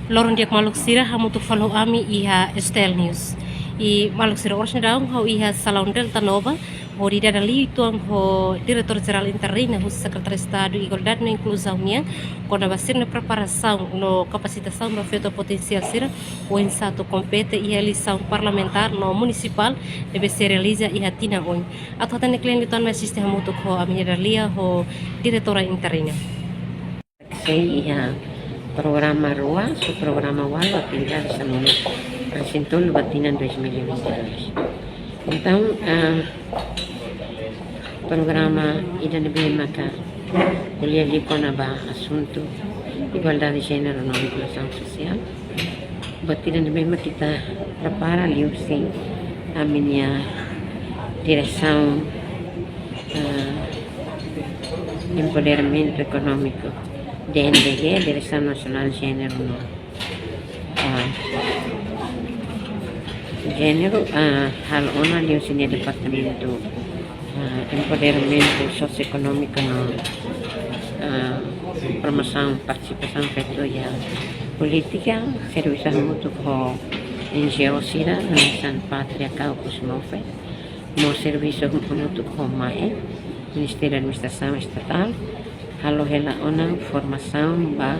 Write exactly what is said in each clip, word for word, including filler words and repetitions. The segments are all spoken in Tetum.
Loron di'ak maluk sira, hamutuk fali ho ami iha S T L News. I maluk sira, oras ne'e daudaun ha'u iha Salaun Delta Nova, hodi dada liafuan ho Diretór Jerál Interina husi Sekretáriu Estadu Igualdade no Inkluzaun nian, kona-ba sira-nia preparasaun no kapasitasaun ba feto potensiál sira, oinsá atu kompete iha eleisaun parlamentár no munisipál ne'ebé sei realiza iha tinan oin. Atu hatene kle'an liután, mai asiste hamutuk ho ami-nia dada lia ho Diretora Interina. Sei iha programa rua, subprograma ualu, atividade sanulu resin-tolu ba tinan dois mil e vinte e dois. Entaun, ah, programa ida ne'ebé maka ko'alia liu kona-ba asuntu igualdade jéneru no inkluzaun sosiál. Buat ida ne'ebé maka ita prepara liuhusi ami-nia diresaun, ah, empoderamentu ekonómiku, D N D G, Diresaun Nasionál Jéneru no, ah, Jéneru, ah, halo ona liuhusi nia departamentu, ah, empoderamentu sosioekonómiku no, ah, promosaun partisipasaun feto iha polítika, servisu hamutuk ho N G O sira, hanesan Pátria Caucus Move, mós servisu hamutuk ho MAE, Ministériu Administrasaun Estatál, halo hela ona formasaun ba,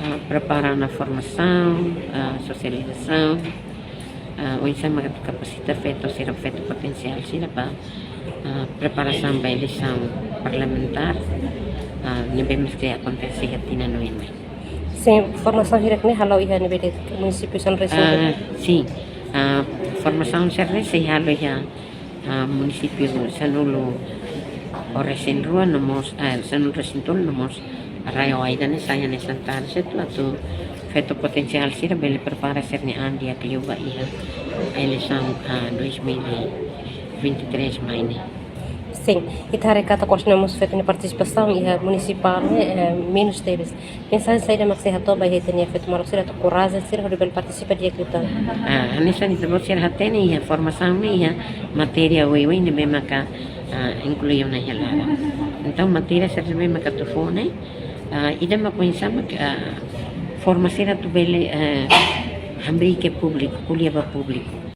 ah, prepara ona formasaun, ah, sosializasaun, ah, oinsá maka atu kapasita feto sira, feto potensiál sira ba, ah, preparasaun ba eleisaun parlamentár, ah, ne'ebé mesti akontese iha tinan oin mai. Sin, formasaun hirak ne'e halo iha ne'ebé de'it, munisípiu sanulu resin-tolu? Ah, sin. Ah, formasaun sira-ne'e sei halo iha, ah, munisípiu sanulu resin-rua no mós, ah, sanulu resin-tolu no mós RAEOA. Ida-ne'e sai hanesan target atu feto potensiál sira bele prepara sira-nia an di'ak liu ba iha eleisaun, ah, dois mil e vinte e três mai ne'e. Sin, ita haree katak oras ne'e mós feto nia partisipasaun iha munisipál ne'e, eh, menus tebes. Mensajen saida mak sei hato'o ba iha ita-nia feto maluk sira atu korajen sira hodi bele partisipa di'ak liután? Ah, hanesan ita-boot sira hatene iha formasaun ne'e iha matéria oioin ne'ebé maka, ah, inklui ona iha laran. Entaun matéria sira ne'ebé maka atu fó ne'e, ah, ida mak oinsá mak, ah, forma sira atu bele, ah, hamriik iha públiku, ko'alia ba públiku.